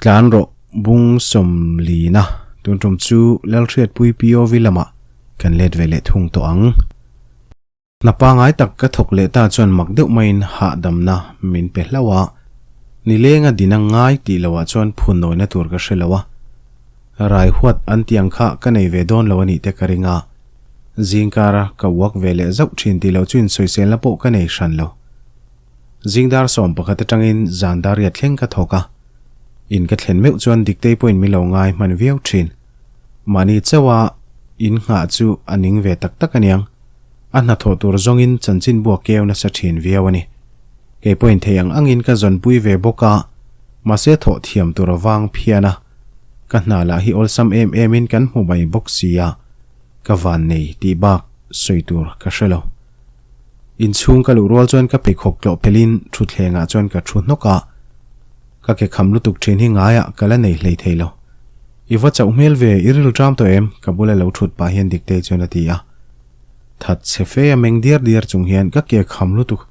Tlan rawh bung sawmlina tun tum chu Lalhriatpui POV lamah kan let ve leh thung tawh ang. Hna pangai tak ka thawk leh ta chuan mak deuh maiin hahdamna min pe hlauh a, nilenga dina ngai tih loah chuan phun nawina tur ka hre lo a, rai huat an tih ang kha ka nei ve dawn lo a nih te ka ring a, zingkara ka uak ve leh zauh thin tih loh chu insawiselna pawh ka nei hran lo. Zingdar 11 atangin zan dar riat thleng ka thawk a, in ka thlen meuh chuan Diktei pawhin min lo ngai hman viau thin. Mahni chauha in nghah chu a ning ve tak tak aniang. A hnathawh tur zawngin chanchinbu a keu nasa thin viau a ni. Kei pawhin thei ang angin ka zawnpui ve bawk a, mahse thawh thiam tur a vang phian a. Ka hna lah hi awlsam em emin kan hmu mai bawk si a, ka vannei tih bak sawi tur ka hre lo. Inchhung ka luh rual chuan ka pheikhawk tlawh phelhin thutthlengah chuan ka thu hnawk a, ka ke kham lutuk thin hi ngaiah ka la nei hlei thei lo. I va chauh hmel ve, i ril ṭam tawh em? Ka bula lo thut pah hian Diktei chuan a ti a. That chhe fe a meng diar diar chung hian ka ke kham lutuk.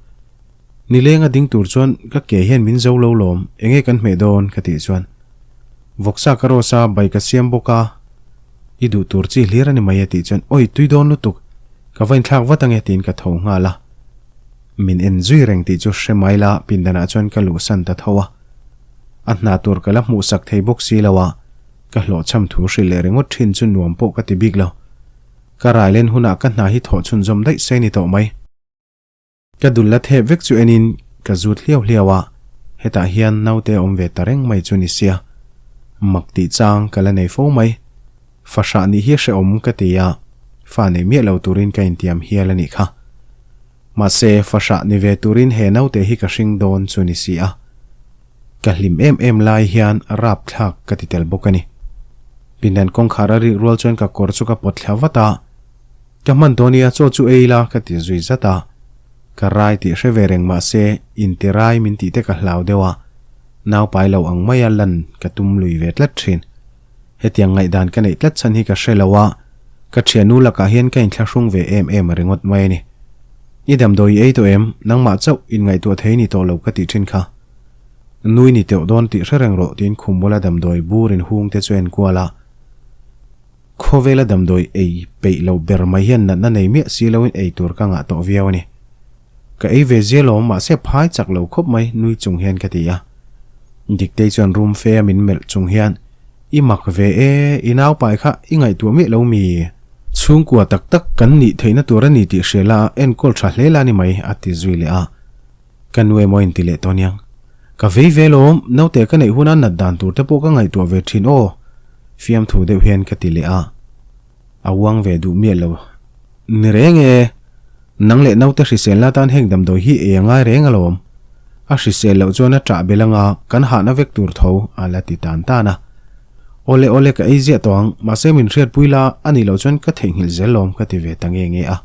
Nilenga ding tur chuan ka ke hian min zo lo lawm, enge kan hmeh dawn? Ka tih chuan Vawksa ka rawsa a, bai ka siam bawk a, i duh tur chi hlir a ni mai a tih chuan Awi tui dawn lutuk, ka va inthlak vat ange tiin ka tho nghal a. Min en zui reng tih chu hre mai la pindanah chuan ka luhsan ta tho a. A hna tur ka la hmuhsak thei bawk si lo a, ka hlawhchham thu hrilh leh ringawt thin chu nuam pawh ka ti bik lo. Ka rai len hunah ka hna hi thawh chhunzawm daih se ni tawh mai. Ka dul la thep vek chu enin ka zut hliau hliau a, hetah hian naute awm ve ta reng mai chu ni sia. Mak tih chang ka la nei fo mai. Fahrah nih hi hrehawm ka ti a, fa nei miah lo turin ka intiam hial a nih kha. Mahse, fahrah ni ve turin he naute hi ka hring dawn chu ni si a. Ka hlim em em lai hian rapthlak ka ti tel bawk a ni. Pindan kawngkhar a rik rual chuan ka kawr chu ka pawt thla vat a, Ka hman dawn nia chaw chu ei la ka ti zui zat a, ka rai tih hre ve reng mahse inti rai min tih te ka hlau deuh a, naupai lo ang maia lan ka tum lui ve tlat thin. Hetiang ngaihdan ka neih tlat chhan hi ka hre lo a, ka thiannu lakah hian ka inthlahrung ve em em ringawt mai a ni. I damdawi i ei tawh em? Nangmah chauh inngaihtuah thei ni tawh lo ka tih thin kha. Nui ni teuh dawn tih hre reng rawh tiin khum bula damdawi bur inhung te chu a enkual a. Khawvela damdawi ei peih lo ber mai hian natna nei miah si loin ei tur ka ngah tawh viau a ni. Ka ei ve zia lo mahse phai chak lo khawp mai nui chung hian ka ti a. Diktei chuan room fe a min melh chung hian, I mak ve e, i naupai kha i ngaihtuah miah lo mi? Chhungkua tak tak kan nih theihna tur a ni tih hria la enkawl tha hle la ni mai a ti zui leh a. Ka nu emaw inti leh tawh aniang. Ka vei ve lawm, naute ka neih huna nat dan tur te pawh ka ngaihtuah ve thin aw, fiamthu deuh hian ka ti leh a. A uang ve duh miah lo. Ni reng e, nang leh naute hrisel na tan heng damdawi hi ei a ngai reng alawm. A hrisel loh chuan a ṭah bel anga kan hahna vek tur tho a la ti tan tan a. Awle awle ka ei ziah tawh ang, mahse min hriatpui la a nih loh chuan ka theihnghilh zel lawm ka ti ve ta nge nge a.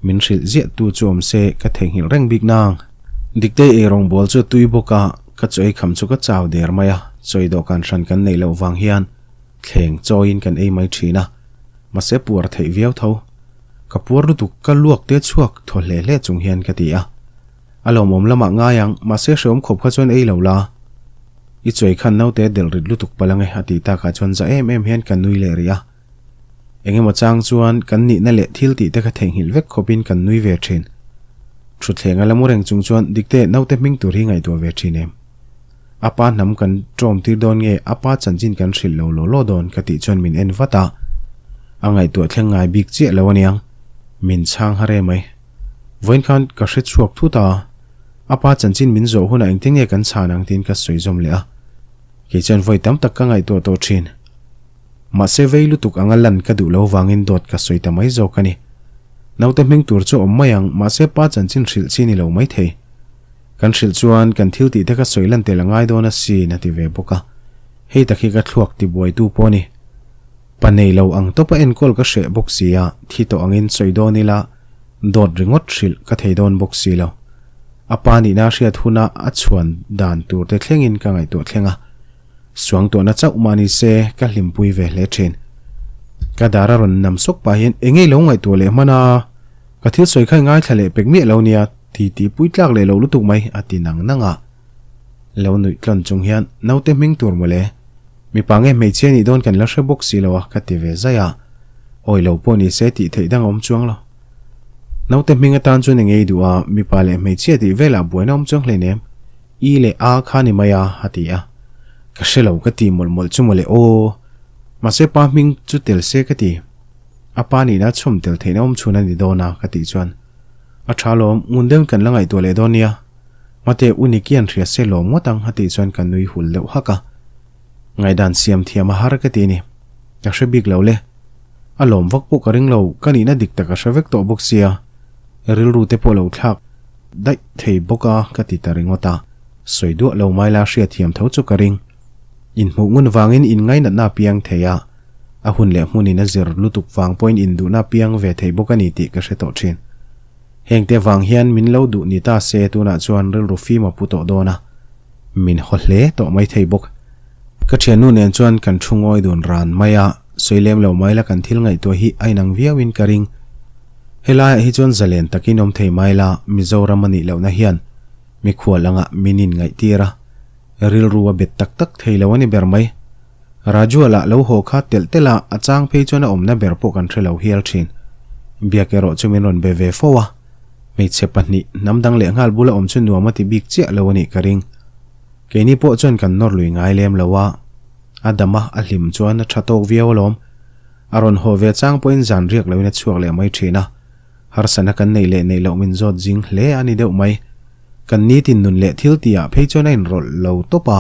Min hrilh ziah tu chu awm se ka theihnghilh reng bik nang. Diktei ei rawngbâwl chu a tui bawk a, ka chaw ei kham chu ka chau der mai a, chawi dawhkan hran kan neih loh vang hian thleng chawiin kan ei mai thin a, mahse puar theih viau tho. Ka puar lutuk ka luak te chhuak thaw hle hle chung hian ka ti a. A lawmawm lamah ngai ang, mahse hreawm khawp kha chuan ei lo la. I chawi khan naute delh rit lutuk palh ange a tih takah chuan za em em hian ka nui leh rih a. Engemaw chang chuan kan nihna leh thil tih te kha theihnghilh vek khawpin kan nui ve thin. Thutthleng a la mu reng chung chuan Dikte naute hming tur hi ngaihtuah ve thin em? A pa hnam kan ṭawm tir dawn nge a pa chanchin kan hrilh lo law law dawn ka tih chuan min en vat a. A ngaihtuah thleng ngai bik chiah lo aniang. Min chhang har em mai. Vawiin khan ka hre chhuak thut a, a pa chanchin min zawh hunah engtin nge kan chhan ang tiin ka sawi zawm leh a. Kei chuan vawi tam tak ka ngaihtuah tawh thin. Mahse vei lutuk anga lan ka duh lo vangin dawt ka sawi ta mai zawk a ni. Naute hming tur chu awm mai ang, mahse pa chanchin hrilh chi ni lo mai thei. Kan hrilh chuan kan thil tih te kha sawi lan tel a ngai dawn asin a ti ve bawk a. Hei tak hi ka thluak ti buaitu pawh a ni. Pa nei lo ang tawpa enkawl ka hreh bawk si a, thi tawh angin sawi dawn ila dawt ringawt hrilh ka thei dawn bawk si lo. A pa nihna hriat huna a chhuan dan tur te thlengin ka ngaihtuah thleng a. Suangtuahna chauh mah ni se ka hlimpui ve hle thin. Ka dar a rawn nam sawk pah hian eng nge lo ngaihtuah leh hman a, ka thil sawi kha i ngaithla leh pek miah lo nia ti tih pui tlak leh lo lutuk mai a ti nang nang a. Lo nuih tlawn chung hian, Naute hming tur mawle. Mipa nge hmeichhia nih dawn kan la hre bawk si lo a, ka ti ve zai a. Awi lo pawh ni se tih theih dang a awm chuang lo. Naute hming atan chuan eng ei duh a, mipa leh hmeichhia tih velah buaina awm chuang hleinem. I leh A kha ni mai a, a ti a. Ka hre lo ka ti mawlh mawlh chu mawle aw. Mahse pa hming chu tel se ka ti. A pa nihna chhawm tel theihna awm chhun a ni dawn a, ka tih chuan. A tha lawm, ngun deuhin kan la ngaihtuah leh dawn nia. Mate, u Nicky an hria se lawm ngawt ang, a tih chuan ka nui hul deuh hak a. Ngaihdan siam thiam a har ka ti a ni. Ka hre bik lo le. A lawm vak pawh ka ring lo, ka nihna dik tak a hre vek tawh bawk sia. Rilru te pawh lo thlak daih thei bawk a, ka ti ta ringawt a. Sawi duah lo mai la hriat thiam tho chu ka ring. Inhmuh ngun vangin inngainatna a piang thei a, a hun leh hmunin a zir lutuk vang pawhin induhna a piang ve thei bawk a ni tih ka hre tawh thin. Hengte vang hian min lo duh ni ta se tunah chuan rilru fim a pu tawh dawn a, min haw hle tawh mai thei bawk. Ka thiannu nen chuan kan thu ngawi dun ran mai a, sawi lem lo mai la kan thil ngaihtuah hi a inang viauin ka ring. Helaiah hi chuan zalen takin awm thei mai la, Mizoram a nih lohna hian mikhual angah min inngaihtir a, rilru a bet tak tak thei lo a ni ber mai. Rajua lah lo haw kha telh telh a, a chang phei chuan a awmna ber pawh kan hre lo hial thin. Biak erawh chu min rawn be ve fo a, hmeichhe pahnih hnam dang leh nghal bula awm chu nuam a ti bik chiah lo a nih ka ring. Keini pawh chuan kan nawr lui ngai lem lo a, a dam a, a hlim chuan a tha tawk viau alawm. A rawn haw ve chang pawhin zan riak loin a chhuak leh mai thin a, harsana kan neih leh neih loh min zawt zing hle a ni deuh mai. Kan nitin nun leh thil tihah phei chuan a inrawlh lo tawp a,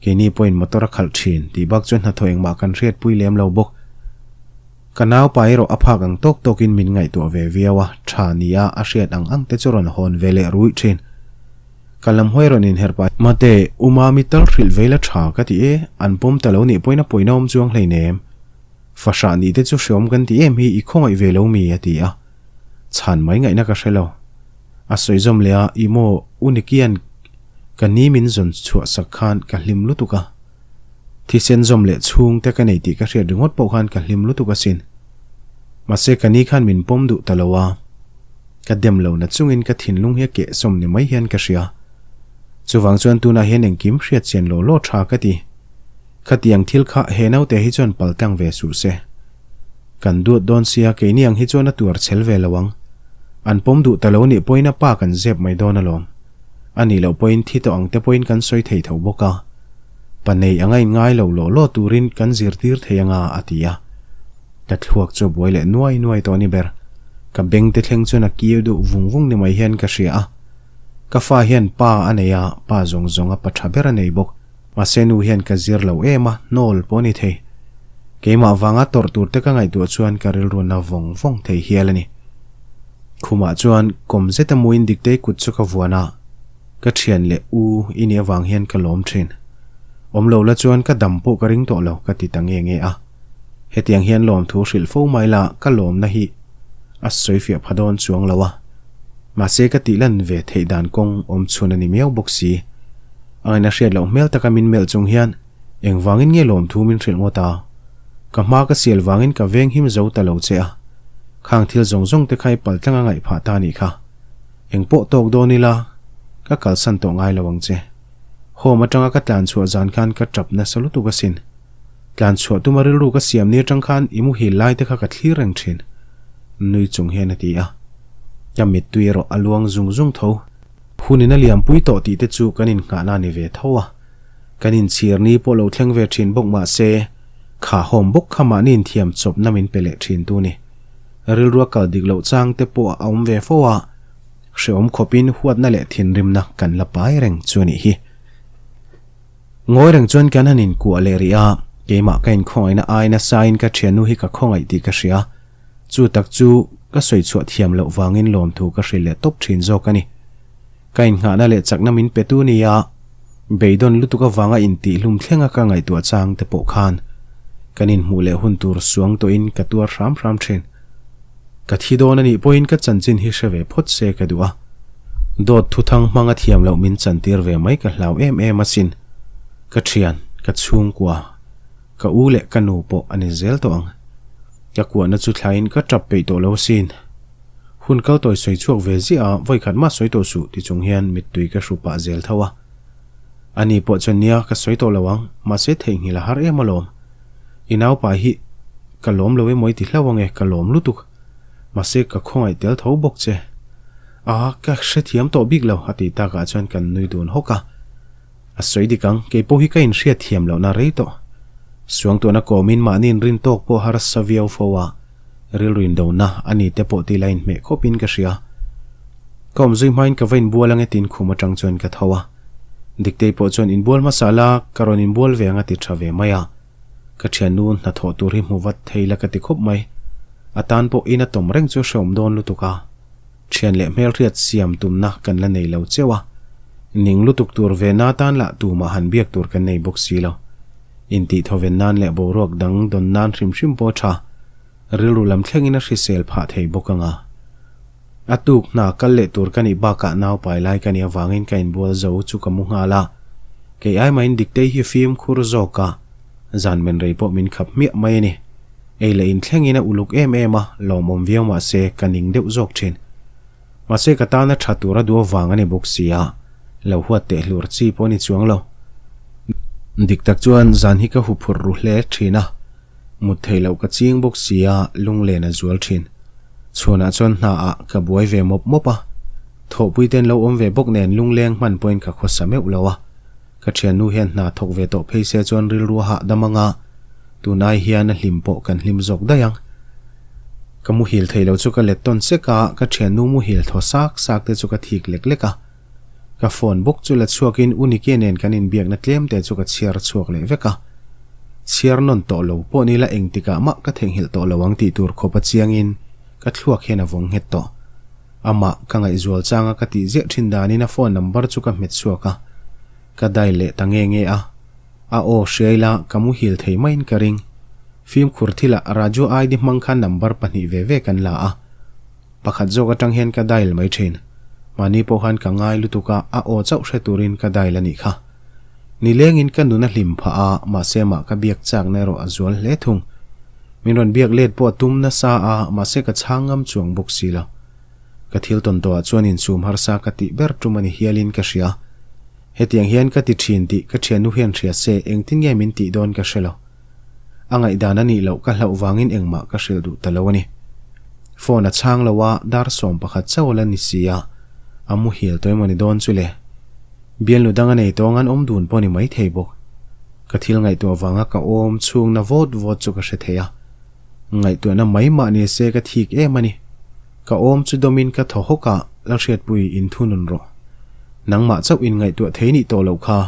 keini pawhin motor a khalh thin tih bak chuan hnathawh engmah kan hriatpui lem lo bawk. Ka naupa erawh a phak ang tawk tawkin min ngaihtuah ve viau a, tha nia a hriat ang ang te chu rawn hawn ve leh ruih thin. Ka lam hawi rawn inher pah. Mate, u Mami tal hrilh vei la tha ka ti e, an pawm ta lo nih pawhin a pawina awm chuang hleinem. Fahrah nih te chu hreawm kan ti em hi i khawngaih ve lo mi? a ti a. Chhan mai ngaihna ka hre lo. A sawi zawm leh a, Ih maw, u Nikian ka ni min zawn chhuah sak khan ka hlim lutuk a. Thisen zawm leh chhung te ka nei tih ka hriat ringawt pawh khan ka hlim lutuk asin. Mahse ka ni khan min pawm duh ta lo a. Ka dem lo na chungin ka thinlung hi a keh sawm ni mai hian ka hria. Chuvang chuan tunah hian engkim hriat chian law law tha ka ti. Khatiang thil kha he naute hi chuan paltlang ve suh se. Kan duat dawn sia keini ang hi chuan a tuar chhel ve lo ang. An pawm duh ta lo nih pawhin a pa kan zep mai dawn alawm. A nih loh pawhin thi tawh ang te pawhin kan sawi thei tho bawk a. Pa nei anga in ngai lo law law turin kan zirtir thei anga a ti a. Ka thluak chu a buai leh nuai nuai tawh a ni ber. Ka beng te thleng chuan a kiu duh vung vung ni mai hian ka hria a. Ka fa hian pa a nei a, pa zawng zawng a pa tha ber a nei bawk. Mahse nu hian ka zir lo em a, hnawl pawh a ni thei. Keimah vanga tawrh tur te ka ngaihtuah chuan ka rilru na vawng vawng thei hial a ni. Khumah chuan kawm zeta muin Diktei kut chu ka vuan a, ka thian leh u i nih avang hian ka lawm thin. Awm lo la chuan ka dam pawh ka ring tawh lo ka ti ta nge nge a. Hetiang hian lawmthu hrilh fo mai la ka lawmna hi a sawifiah pha dawn chuang lo a. Mahse ka tih lan ve theih dan kawng awm chhun a ni miau bawk si. A ngaihna hriat loh hmel taka min melh chung hian engvangin nge lawmthu min hrilh ngawt a? Ka hma ka sial vangin ka veng him zo ta lo che a. Khang thil zawng zawng te kha i pal tlang a ngaih phah ta nih kha. Eng pawh tawk dawn ila ka kalsan tawh ngai lo ang che. Home atanga ka tlan chhuah zan khan ka tap nasa lutuk asin. Tlan chhuah tuma rilru ka siam ni atang khan i muhil lai te kha ka thlir reng thin. Nui chung hian a ti a. Ka mittui erawh a luang zung zung tho. Hunin a liampui tawh tih te chu kan innghahna a ni ve tho a. Kan inchhir ni pawh lo thleng ve thin bawk mah se, kha hawm bawk kha mahni inthiam chawpna min pe leh thin tu ni. Rilrua kal dik loh chang te pawh a awm ve fo a, hrehawm khawpin huatna leh thinrimna kan la pai reng chu a nih hi. Ngawi reng chuan kan han inkuah leh rih a, keimah ka inkhawngaihna ai nasain ka thiannu hi ka khawngaih tih ka hria. Chu tak chu ka sawi chhuah thiam loh vangin lawmthu ka hrilh leh tawp thin zawk a ni. Ka innghahna leh chakna min petu nia, beidawn lutuk avanga intihhlum thlenga ka ngaihtuah chang te pawh khan kan inhmuh leh hun tur suang tawhin ka tuar hram hram thin. Ka thi dawn a nih pawhin ka chanchin hi hre ve phawt se ka duh a. Dawt thuthang hmanga thiam loh min chantir ve mai ka hlau em em asin. Ka thian, ka chhungkua, ka u leh ka nu pawh a ni zel tawh ang. Ka kuahna chu thlaiin ka tap peih tawh lo asin. Hun kal tawi sawi chhuak ve ziah a, vawikhat mah sawi tawh suh ti chung hian mittui ka hru pah zel tho a. Ani pawh chuan nia ka sawi tawh lo ang, mahse theihnghilh a har em alawm. I naupa hi ka lawm lo emaw i ti hlauh ange, ka lawm lutuk. Mahse ka khawngaih tel tho bawk che. A, ka hrethiam tawh bik lo, a tih takah chuan kan nui dun hawk a. A sawi dik ang, kei pawh hi ka inhriat thiam lohna rei tawh. Suangtuahna kawmin mahni inrin tawk pawh harsa viau fo a, rilru indona a ni te pawh tila inhmeh khawpin ka hria. Ka awm zui hmain ka va inbual ang e tiin khum atang chuan ka tho a. Diktei pawh chuan inbual hmasa la, ka rawn inbual ve ang a ti tha ve mai a. Ka thiannu hnathawh tur hi hmu vat thei la ka ti khawp mai. A tan pawh in a tawm reng chu hrehawm dawn lutuk a. Thian leh hmelhriat siam tumna kan la nei lo cheu a, ning lutuk tur ve na tan lah tumah han biak tur kan nei bawk si lo. Intih thawven nan leh boruak dang dawn nan hrim hrim pawh tha, rilru lam thlengin a hrisel phah thei bawk ang a. A tuk hna kal leh tur ka nih bakah naupai lai ka nih avangin ka inbual zo chu ka mu nghal a, kei ai mahin Diktei hi fimkhur zawk a, zan men rei pawh min khap hmiah mai a ni. Ei leh inthlengin a uluk em em a, lawmawm viau mah se ka ning deuh zawk thin. Mahse ka tana tha tur a duh avang a ni bawk si a, lo huat teh hlur chi pawh a ni chuang lo. Dik tak chuan zan hi ka huphurh ru hle thin a, mut theih loh ka ching bawk si a, lunglen a zual thin. Chhuanah chuan hna ah ka buai ve mawp mawp a, thawhpui ten lo awm ve bawk nen lungleng hman pawhin ka khawsa meuh lo a. Ka thiannu hian hna thawk ve tawh phei se chuan rilru a hahdam anga, tunai hian a hlim pawh kan hlim zawk daih ang. Ka muhil thei lo chu ka let tawn sek a, ka thiannu muhil thaw sak sak te chu ka thik lek lek a. Ka phone bawk chu la chhuakin U Nikia nen kan inbiakna tlem te chu ka chhiar chhuak leh vek a. Chhiar nawn tawh lo pawh nila engtikah mah ka theihnghilh tawh lo ang tih tur khawpa chiangin ka thluak hian a vawng nghet tawh. Amah ka ngaihzual changa ka tih ziah thin danin a phone number chu ka hmet chhuak a, ka dial leh ta nge nge a. A aw hriai la ka muhil thei maiin ka ring. Fimkhur thilah Raju ID hmang khan number pahnih ve ve kan la a. Pakhat zawk atang hian ka dial mai thin. Mahni pawh khan ka ngai lutuk a, a aw chauh hre turin ka dial a nih kha. Nilengin ka nun a hlim phah a, mahse amah ka biak chakna erawh a zual hle thung. Min rawn biak let pawh a tum nasa a, mahse ka chhang ngam chuang bawk si lo. Ka thil tawn tawhah chuan insum harsa ka tih ber tum a ni hialin ka hria. Hetiang hian ka ti thin tih ka thiannu hian hria se engtin nge min tih dawn ka hre lo. A ngaihdan a nih loh ka hlauh vangin engmah ka hrilh duh ta lo a ni. Phone a chhang lo a, dar 11 chauh a la ni si a, a muhil tawh emaw ni dawn chu le. Bialnu dang a nei tawng an awm dun pawh ni maithei bawk. Ka thil ngaihtuah vanga ka awm chhungna vawt vawt chu ka hre thei a. Ngaihtuahna mai mah ni se ka thik em a ni. Ka awm chu dawmin ka thaw hawk a, Lalhriatpui in thunun rawh. Nangmah chauh in ngaihtuah thei nih tawh loh kha.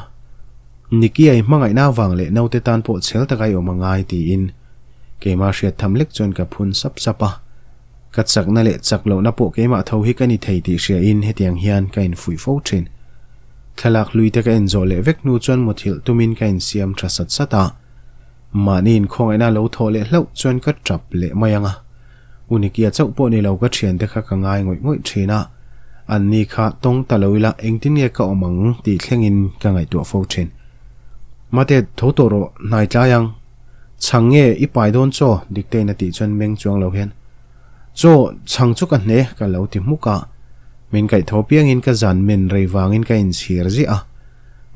Nicky a i hmangaihna avang leh naute tan pawh chhel taka i awm a ngai tiin keimah hriat tham lek chuan ka phun sap sap a. Ka chakna leh chak lohna pawh keimah tho hi ka ni thei tih hria in hetiang hian ka infuih fo thin. Thlalak hlui te ka en zawh leh vek hnu chuan muthilh tumin ka insiam tha sat sat a. Mahni inkhawngaihna lo thawh leh hlauh chuan ka tap leh mai ang a. U Nikia chauh pawh ni lo ka thiante kha ka ngai ngawih ngawih thin a. An ni kha tawng ta lo ila engtin nge ka awm ang tih thlengin ka ngaihtuah fo thin. Mate, tho tawh rawh, hnai tlai ang. Chhang nge i pai dawn chaw? Diktein a tih chuan meng chuang lo hian, Chaw, chhang chu ka hne, ka lo ti hmuk a. Min kaih tho piangin ka zan men rei vangin ka inchhir ziah a.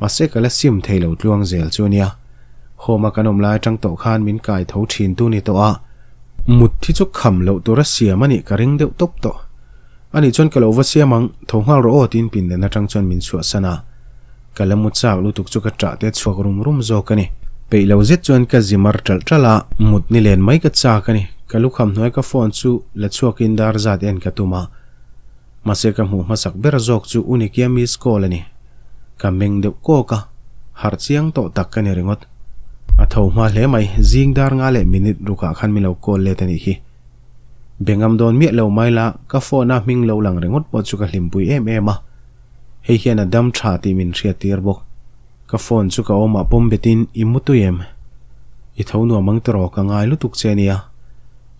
Mahse ka la sim thei lo tluang zel chu ania. Home a kan awm lai atang tawh khan min kai tho thin tu ni tawh a. Mut hi chu kham loh tura siam a nih ka ring deuh tawp tawh. Ani chuan ka lo va siam ang, tho nghal rawh aw tiin pindan atang chuan min chhuahsan a. Ka la mu chak lutuk chu ka ṭah te chhuak rum rum zawk a ni. Peih lo zet chuan ka zi mar ṭalh ṭalh a, mut ni len mai ka chak a ni. Ka lukham hnuai ka phone chu la chhuakin dar zat en ka tum a. Mahse ka hmuh hmasak ber zawk chu U Nikia miss call a ni. Ka meng deuh kawk a, harh chiang tawh tak ka ni ringawt. A tho hma hle mai, zing dar nga leh minute rukah khan min lo call let a nih hi. Be ngam dawn miah lo mai la, ka phone a hming lo lang ringawt pawh chu ka hlimpui em em a. Hei hian a dam tha tih min hriat tir bawk. Ka phone chu ka awmah pawm betin i mu tui em? I tho nuam ang tiraw ka ngai lutuk che ania.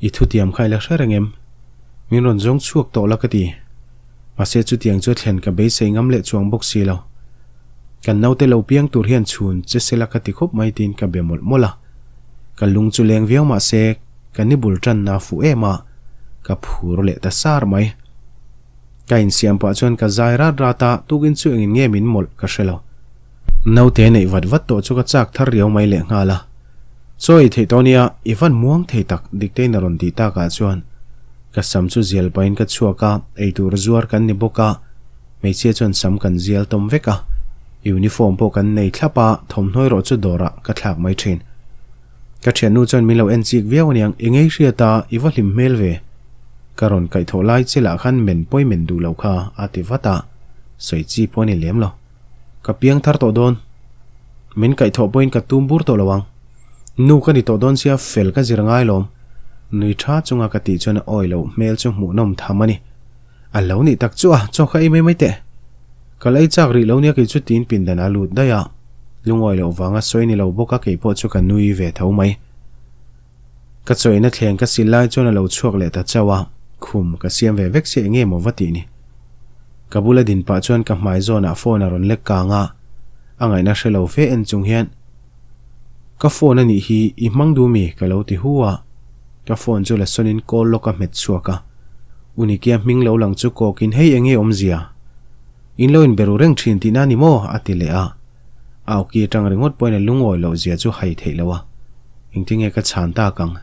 I thutiam kha i la hre reng em? Min rawn zawng chhuak tawh la ka ti. Mahse chutiang chu a thlen ka beisei ngam leh chuang bawk si lo. Kan naute lo piang tur hian chhun che sela ka ti khawp mai tiin ka be mawlh mawlh a. Ka lung chu leng viau mahse ka ni bul tanna a fuh em a, ka phur leh ta sar mai. Ka insiam pah chuan ka zai rat rat a, tukin chu engin nge min mawlh ka hre lo. Naute neih vat vat tawh chu ka chak thar riau mai lehnghal a. Chaw ei theih tawh nia, i van muang thei tak, Diktein a rawn tih takah chuan ka sam chu zial pahin ka chhuak a, eitur zuar kan ni bawk a, hmeichhia chuan sam kan zial tawm vek a, uniform pawh kan nei thlap a, thawmhnaw erawh chu dawrah ka thlak mai thin. Ka thiannu chuan min lo en chik viau aniang, i ngei hriat a, i va hlim hmel ve. Ka rawn kaihthawh lai che lah khan men pawi men duh lo kha a ti vat a, sawi chi pawh a ni lem lo. Ka piang thar tawh dawn. Min kaihthawh pawhin ka tum bur tawh lo ang. Nu ka ni tawh dawn sia fel ka zir ngai lawm. Nui tha chunga ka tih chuan a awi loh hmel chu hmuhnawm tham a ni. A lo nih tak chu a, chaw kha ei mai mai teh. Ka la ei chak rih lo nia kei chu tiin pindan a lut daih a. Lungawi loh vanga sawi ni lo bawk a kei pawh chu ka nui ve tho mai. Ka chawina thleng ka sil lai chuan a lo chhuak leh ta chauh a, khum ka siam ve vek sia enge maw va tih ni. Ka bula din pah chuan ka hmai zawnah phone a rawn lek kang a, a ngaihna hre lo fe en chung hian, Ka phone a nih hi i hmang duh mi? ka lo ti hu a, ka phone chu la sawnin call lawk a hmet chhuak a. Unikia hming lo lang chu kawkin hei enge awmzia? In lo inbe ru reng thin tihna ni maw? a ti leh a. Auki atang ringawt pawhin a lungawi loh zia chu hai theih lo a, engtinge ka chhan tak ang?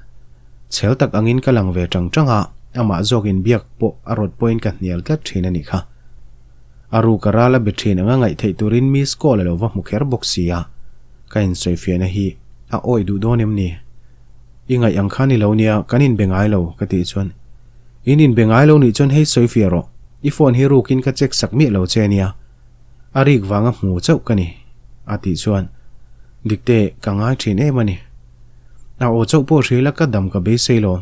Chhel tak angin ka lang ve tang tang a, amah zawk inbiak pawh a rawt pawhin ka hnial tlat thin a nih kha. A ruk a ral a be thin anga ngaih theih turin miss call a lo va hmu kher bawk si a, ka insawifiahna hi a awih duh dawn em ni? I ngaih ang kha ni lo nia, kan inbe ngai lo, ka tih chuan, In inbe ngai lo nih chuan hei sawifiah rawh, i phone hi rukin ka check sak miah lo che nia, A rik vanga hmu chauh ka ni, a tih chuan, Dikte, ka ngai thin em a ni. A aw chauh pawh hril a ka dam ka beisei lawm.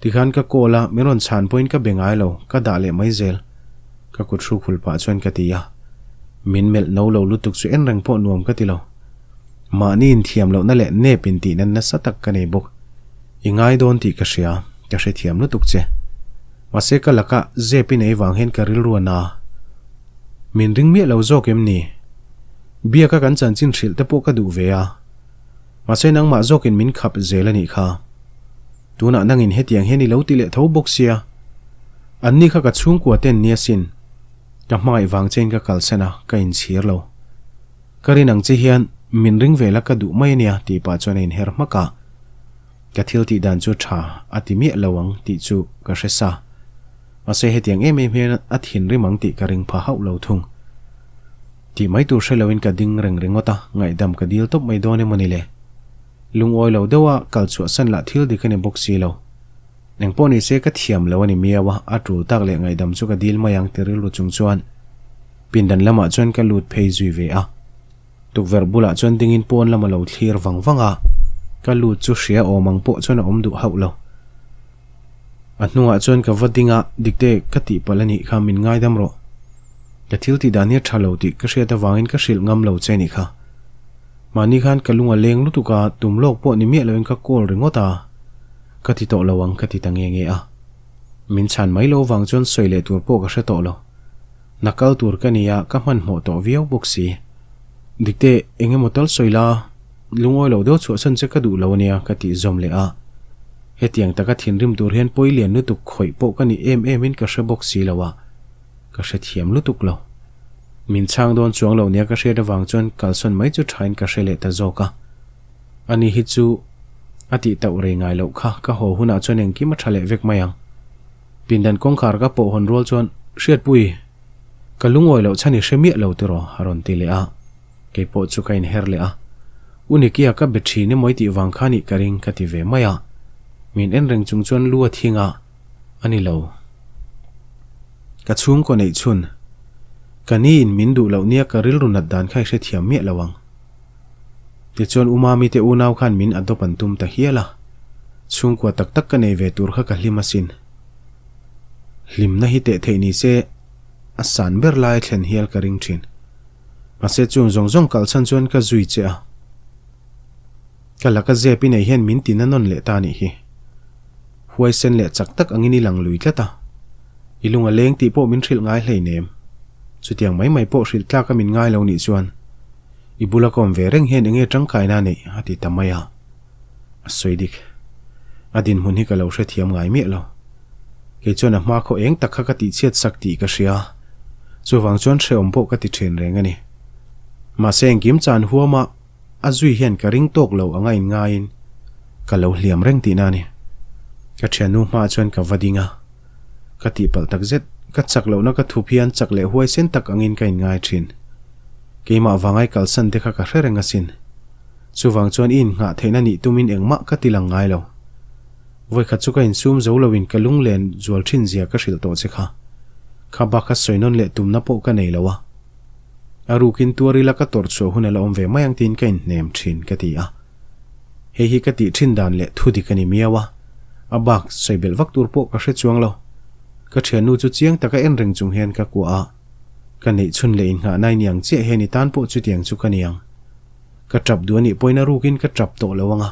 Tikhan ka call a, min rawn chhan pawhin ka be ngai lo, ka dah leh mai zel. Ka kut hruk hul pah chuan ka ti a. Min melh no lo lutuk chu en reng pawh nuam ka ti lo. Mahni inthiam lohna leh nep intihna nasa tak ka nei bawk. I ngai dawn tih ka hria, ka hrethiam lutuk che. Mahse ka laka zep i nei vang hian ka rilru a na. Min ring miah lo zawk em ni? Biaka kan chanchin hrilh te pawh ka duh ve a. Mahse nangmah zawkin min khap zel a nih kha. Tunah nangin hetiang hian i lo ti leh tho bawk sia. Anni kha ka chhungkua ten nia sin. Ka hmangaih vang chein ka kalsan a, ka inchhir lo. Ka rin ang che hian min ring ve la ka duh mai a nia tih pah chuan a inher hmak a. Ka thil tih dan chu tha a ti miah lo ang tih chu ka hre sa. Mahse hetiang em em hian a thinrim ang tih ka ring pha hauh lo thung. Tih mai tur hre loin ka ding reng ringawt a, ngaihdam ka dil tawp mai dawn emaw ni le? Lungawi lo deuha kal chhuahsan lah thil dik a ni bawk si lo. Engpawh ni se ka thiam lo a ni miau a, a tul tak leh ngaihdam chu ka dil mai ang ti rilru chung chuan pindan lamah chuan ka lut phei zui ve a. Tukverh bulah chuan dingin pawn lam a lo thlir vang vang a, ka lut chu hria awm ang pawh chuan a awm duh hauh lo. A hnungah chuan ka va ding a, Dikte, ka tihpalh a nih kha, min ngaidam rawh. Ka thil tih dan hi a tha lo tih ka hriat avangin ka hrilh ngam lo che a nih kha. Mahni khan ka lung a leng lutuk a, tum lawk pawh ni miah loin ka call ringawt a, ka ti tawh lo ang ka ti ta nge nge a. Min chhan mai lo vang chuan sawi leh tur pawh ka hre tawh lo. Hna kal tur ka ni a, ka hmanhmawh tawh viau bawk si. Dikte, eng emaw tal sawi la, lungawi lo deuh chhuahsan che ka duh lo ania ka tih zawm leh a. Hetiang taka thinrim tur hian pawi lian lutuk khawih pawh ka ni em em in ka hre bawk si lo a, ka hrethiam lutuk lo. Min chhang dawn chuang lo nia ka hriat avang chuan kalsawn mai chu thain ka hre leh ta zawk a. Ani hi chu a tih tauh rei ngai loh kha, ka haw hunah chuan engkim a tha leh vek mai ang. Pindan kawngkhar ka pawh hawn rual chuan, Hriatpui, ka lungawi loh chhan i hre miah lo tiraw? a rawn ti leh a. Kei pawh chu ka inher leh a. U Nikia ka be thin emaw i tih vang kha nih ka ring ka ti ve mai a. Min en reng chung chuan lu a thing a, a ni lo. Ka chhungkaw neih chhun, ka ni in min duh loh nia ka rilru nat dan kha i hrethiam miah lo ang. Tichuan U Mami te unau khan min adopt an tum ta hial a. Chhungkua tak tak ka nei ve tur kha ka hlim asin. Hlimna hi teh theih ni se a san ber lai a thlen hial ka ring thin. Mahse chung zawng zawng kalh chhan chuan ka zui che a. Ka laka zep i nei hian min ti na nawn leh ta nih hi. Huaisen leh chak tak angin i lang lui tlat a. I lung a leng tih pawh min hrilh ngai hleinem. Chutiang mai mai pawh hrilh tlak a min ngai lo nih chuan i bula ka awm ve reng hian enge tangkaina a neih a ti ta mai a. A sawi dik. A dinhmun hi ka lo hrethiam ngai miah lo. Kei chuan a hma khaw eng tak kha ka tihchhiat sak tih ka hria. Chuvang chuan hrehawm pawh ka ti thin reng a ni. Mahse engkim chan huama a zui hian ka ring tawk lo anga inngaiin ka lo hliam reng tihna a ni. Ka thiannu hmaah chuan ka va ding a, ka tihpalh tak zet. Ka chak lohna ka thup hian chak leh huaisen tak angin ka inngai thin. Keimah vangai kalsan te kha ka hre reng asin. Chuvang chuan i innghah theihna nih tumin engmah ka ti lang ngai lo. Vawikhat chu ka insum zo loin ka lunglen zual thin zia ka hrilh tawh che kha. Kha bak kha sawi nawn leh tumna pawh ka nei lo a. A rukin tuar ila ka tawrh chhuah hun a la awm ve mai ang tiin ka inhnem thin ka ti a. Hei hi ka tih thin dan leh thu dik a ni miau a. A bak sawi belh vak tur pawh ka hre chuang lo. Ka thiannu chu chiang taka en reng chung hian ka kuah a. Ka neih chhun leh innghahna i niang chiah hian i tan pawh chutiang chu ka niang. Ka tap duh a nih pawhin a rukin ka tap tawh lo ang a.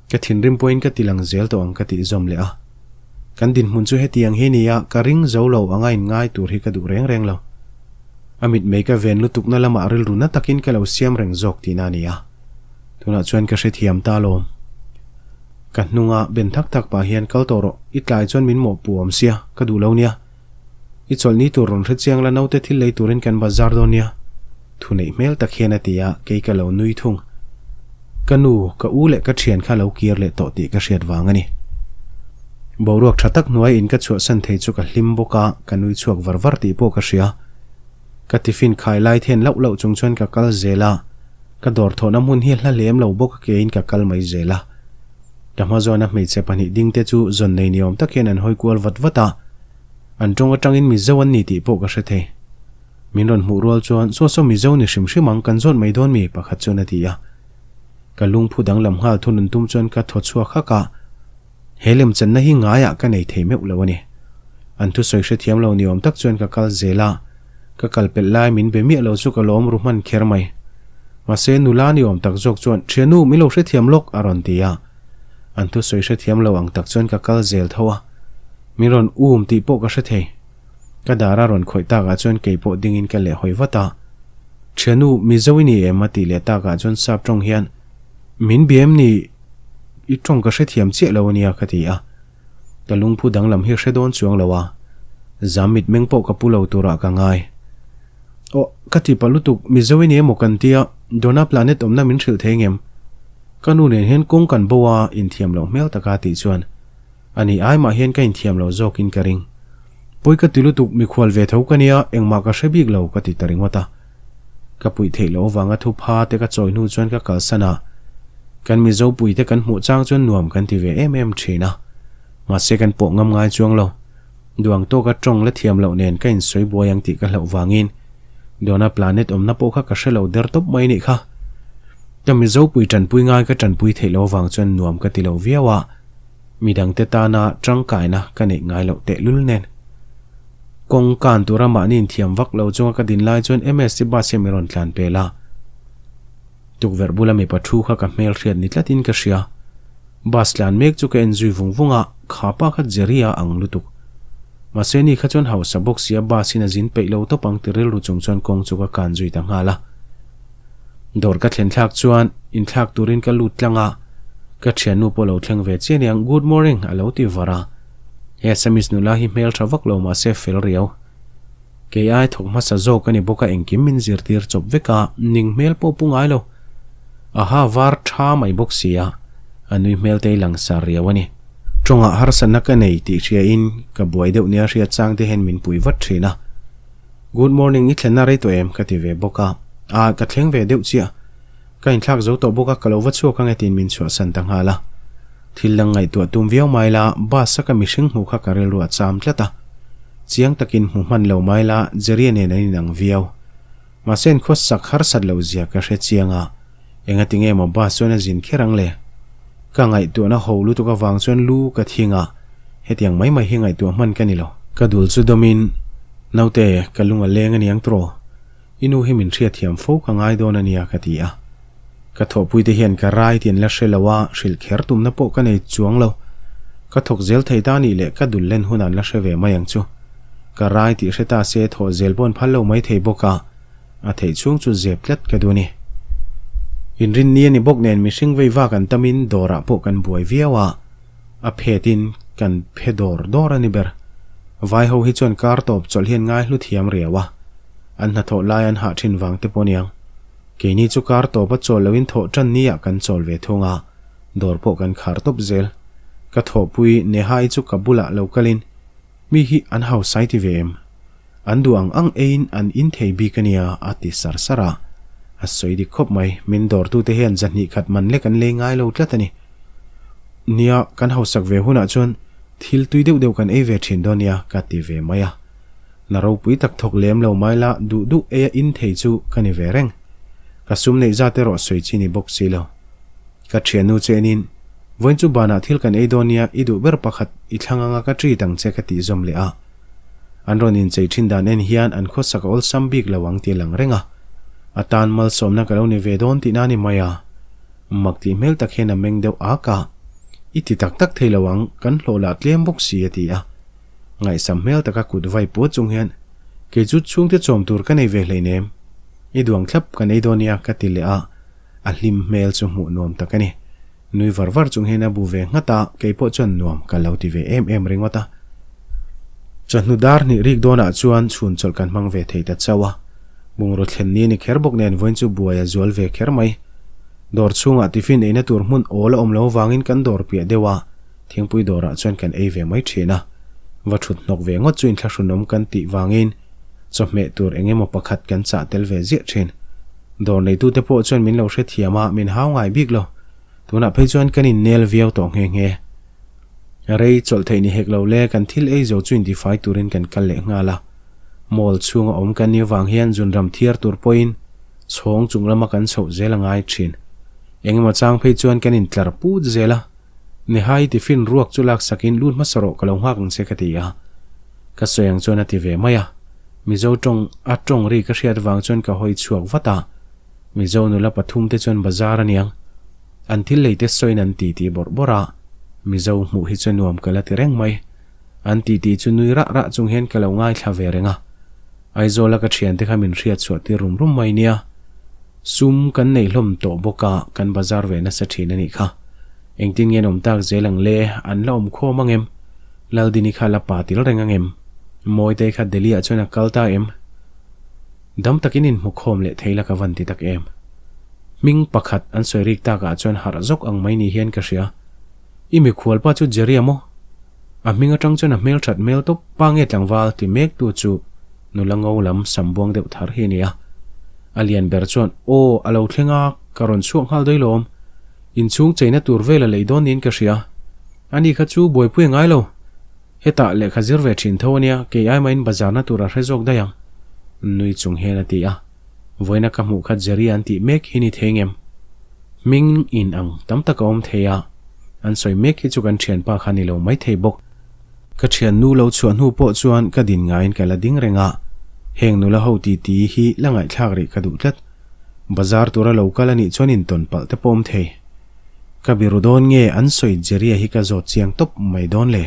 Ka thinrim pawhin ka ti lang zel tawh ang ka tih zawm leh a. Kan dinhmun chu hetiang hi nia ka ring zo lo anga inngai tur hi ka duh reng reng lo. A mitmei ka ven lutukna lamah rilru na takin ka lo siam reng zawk tihna a ni a. Tunah chuan ka hrethiam ta alawm. Ka hnunga ben thak thak pah hian kal tawh rawh, i tlai chuan min mawhpuh awm sia, ka duh lo nia. I chawlhni tur rawn hre chiang la naute thil lei turin kan bazar dawn nia. Thu neih hmel tak hian a ti a, kei ka lo nui thung. Ka nu, ka u leh ka thian kha lo kir leh tawh tih ka hriat vang a ni. Boruak tha tak hnuai in ka chhuahsan thei chu ka hlim bawk a, ka nui chhuak var var tih pawh ka hria. Ka tiffin khai lai then lauh lauh chung chuan ka kal zel a, ka dawr thawhna hmun hi hla lem lo bawk a keiin ka kal mai zel a. Ka hma zawna hmeichhe pahnih ding te chu zawn nei ni awm tak hian an hawi kual vat vat a, an tawng atangin Mizo an ni tih pawh ka hre thei. Min rawn hmuh rual chuan, Saw saw Mizo ni hrim hrim ang, kan zawt mai dawn mi? pakhat chuan a ti a. Ka lungphu danglam nghal thunun tum chuan ka thaw chhuak hak a, he lemchanna hi ngaiah ka nei thei meuh lo a ni. An thusawi hrethiam lo ni awm tak chuan ka kal zel a, ka kal pelh lai min be miah lo chu ka lawm ru hman kher mai. Mahse nula ni awm tak zawk chuan, Thiannu, min lo hrethiam lawk, a rawn ti a. An thusawi hrethiam lo ang tak chuan ka kal zel tho a, min rawn um tih pawh ka hre thei. Ka dar a rawn khawih takah chuan kei pawh dingin ka leh hawi vat a. Thiannu, Mizo i ni em? a tih leh takah chuan sap tawng hian, Min bia em ni? I tawng ka hrethiam chiah lo a nia ka ti a. Ka lungphu danglam hi hre dawn chuang lo a, zam mitmeng pawh ka pu lo turah ka ngai. Aw, ka ti pah lutuk, Mizo i ni emaw kan tia, Donna Planet awmna min hrilh thei ngem? Ka nu nen hian kawng kan bo a, inthiam loh hmel taka tih chuan A ni ai mah hian ka inthiam lo zawkin ka ring. Pawi ka ti lutuk, mikhual ve tho ka nia, engmah ka hre bik lo ka ti ta ringawt a. Ka puih theih loh avanga thu pha te ka chawi hnu chuan ka kalsan a. Kan Mizo puite kan hmuh chang chuan nuam kan ti ve em em thin a. Mahse kan pawh ngam ngai chuang lo. Duang tawka tawng la thiam loh nen ka insawi buai ang tih ka hlauh vangin Donna Planet awmna pawh kha ka hre lo der tawp mai nih kha. Ka Mizo pui tanpui ngai ka tanpui theih loh avang chuan nuam ka ti lo viau a. Midangte tana tangkaina ka neih ngai loh tehlul nen. Kawng kan tura mahni inthiam vak lo chunga ka din lai chuan MSC bus hian min rawn tlan pel a. Tukverh bula mipa thu kha ka hmel hriat ni tlatin ka hria. Bus tlan mek chu ka en zui vung vung a, kha pa kha Jerry-a ang lutuk. Mahse ni kha chuan hausa bawk sia bus in a zin peih lo tawp ang ti rilru chung chuan kawng chu ka kan zui ta nghal a. Dawr ka thlen thlak chuan inthlak turin ka lut tlang a, ka thiannu pawh lo thleng ve chiah aniang Good morning a lo ti var a. He Assamese nula hi hmel tha vak lo mahse fel riau. Kei ai thawk hmasa zawk a ni bawk a engkim min zirtir chawp vek a, ning hmel pawh pu ngai lo. Aha var tha mai bawk si a, a nui hmel te hi langsar riau a ni. Tawngah harsatna ka nei tih hriain ka buai deuh nia hriat chang te hian min pui vat thin a. Good morning, i thlenna rei tawh em? ka ti ve bawk a. Ah, ka thleng ve deuh chiah. Ka inthlak zo tawh bawk a, ka lo va chhuak ang e tiin min chhuahsan ta nghal a. Thil dang ngaihtuah tum viau mai la, bus a ka mihring hmuh kha ka rilru a cham tlat a. Chiang takin hmu hman lo mai la, Jerry-a nen an inang viau. Mahse an khawsak harsat loh zia ka hre chiang a, engati nge maw bus chuan a zin kher ang le? Ka ngaihtuahna ho lutuk avang chuan lu ka thing a, hetiang mai mai hi ngaihtuah hman ka ni lo. Ka dul chu dawmin, Naute, ka lung a leng aniang tawh. I nu hi min hriatthiam fo ka ngai dawn a nia ka ti a. Ka thawhpuite hian ka rai tih an la hre lo a, hrilh kher tumna pawh ka nei chuang lo. Ka thawk zel thei ta nih leh ka dul len hunah an la hre ve mai ang chu. Ka rai tih hre ta se thawh zel pawh an phal lo mai thei bawk a, a theih chhung chu zep tlat ka duh a ni. Inrinni a ni bawk nen mihring vei vak an tamin dawrah pawh kan buai viau a, a phetin kan phe dawr dawr a ni ber. Vai ho hi chuan kar tawp chawlh hian ngai hlu thiam riau a, an hnathawh lai an hah thin vang te pawh aniang. Keini chu kar tawpa chawl loin thawh tan nia kan chawl ve thung a, dawr pawh kan khar tawp zel. Ka thawhpui Neha-i chu ka bulah lo kalin, Mi hi an hausai ti ve em? An duh ang ang eiin an in thei bik a nia, a ti sar sar a. A sawi dik khawp mai, min dawrtute hian zahnih khat man lek an lei ngai lo tlat a ni. Nia, kan hausak ve hunah chuan thil tui deuh deuh kan ei ve thin dawn nia, ka ti ve mai a. Na ropui tak thawk lem lo mai la, duh duh eia in thei chu ka ni ve reng. Ka sum neih zat erawh sawi chi ni bawk si lo. Ka thiannu che enin, Vawiin chu banah thil kan ei dawn nia, i duh ber pakhat i thlang anga ka treat ang che ka tih zawm leh a. An rawn inchei thin dan en hian an khawsak a awlsam bik lo ang tih a lang reng a. A tan malsawmna ka lo ni ve dawn tihna a ni mai a. Mak tih hmel tak hian a meng deuh ak a. I ti tak tak thei lo ang, kan hlawh lah tlem bawk si a ti a. Ngaihsam hmel taka kut vai puat chung hian, Kei chu chhungte chawm tur ka nei ve hleinem. I duang thlap kan ei dawn nia ka ti leh a. A hlim hmel chu hmuh nuam tak a ni. Nui var var chung hian a bu ve nghat a, kei pawh chuan nuam ka lo ti ve em em ringawt a. Chawhnu dar hnih rik dawnah chuan chhun chawlh kan hmang ve thei ta chauh a. Bungraw thlen ni a ni kher bawk nen vawiin chu buai a zual ve kher mai. Dawr chhungah tiffin eina tur hmun awl a awm lo avangin kan dawr piah deuh a, thingpui dawrah chuan kan ei ve mai thin a. Va thut hnawk ve ngawt chu inthlahrunawm kan tih vangin chawhmeh tur eng emaw pakhat kan chah tel ve ziah thin. Dawr neitute pawh chuan min lo hrethiam a, min hau ngai bik lo. Tunah phei chuan kan innel viau tawh nghe nghe. Rei chawlh theih ni hek lo le, kan thil ei zo chu intifai turin kan kal leh nghal a. Mall chhunga awm kan nih avang hian zunram thiar tur pawhin chhawng chung lama kan chhoh zel a ngai thin. Engemaw chang phei chuan kan intlar put zel a. Nihai tiffin ruak chu laksakin lut hmasa rawh ka lo nghak ang che ka ti a. Ka sawi ang chuan a ti ve mai a. Mizo tawng a tawng ri ka hriat vang chuan ka hawi chhuak vat a. Mizo nula pathum te chuan bazar aniang. An thil lei te sawiin an ti ti bawrh bawrh a. Mizo hmuh hi chu nuam ka la ti reng mai. An ti ti chu nui rah rah chung hian ka lo ngaithla ve reng a. Aizawla ka thiante kha min hriat chhuah tir rum rum mai nia. Sum kan nei hlawm tawh bawk a, kan bazar ve nasa thin a nih kha. Engtin nge an awm tak zel ang le? An la awm khawm ang em? Laldini kha la pa til reng ang em? Mawitei kha Delhi ah chuan a kal ta em? Dam takin inhmu khawm leh thei la ka van ti tak em? Hming pakhat an sawi rik takah chuan harh zawk ang mai ni hian ka hria. I mikhual pa chu Jerry a maw? A hming atang chuan a hmel that hmel tawp pa nge tlangval ti mek tu chu nula ngo lam sam buang deuh thar hi a ni a. A lian ber chuan, Aw, a lo thleng a, ka rawn chhuak nghal daih lawm. Inchhung cheina tur vel a lei dawn niin ka hria. Ani kha chu buaipui a ngai lo. Hetah lehkha zir ve thin tho a nia, kei ai mahin bazarna tur a hre zawk daih ang. Nui chung hian a ti a. Vawiina ka hmuh kha Jerry an tih mek hi ni thei ngem? Hming in ang tam tak a awm thei a, an sawi mek hi chu kan thianpa kha ni lo mai thei bawk. Ka thiannu lo chhuah hnu pawh chuan ka din ngaiin ka la ding reng a, heng nula ho titi hi la ngaihthlak rih ka duh tlat. Bazar tura lo kal a nih chuan intawn palh te pawh awm thei. Ka biru dawn nge an sawi Jerry-a hi ka zawt chiang tawp mai dawn le.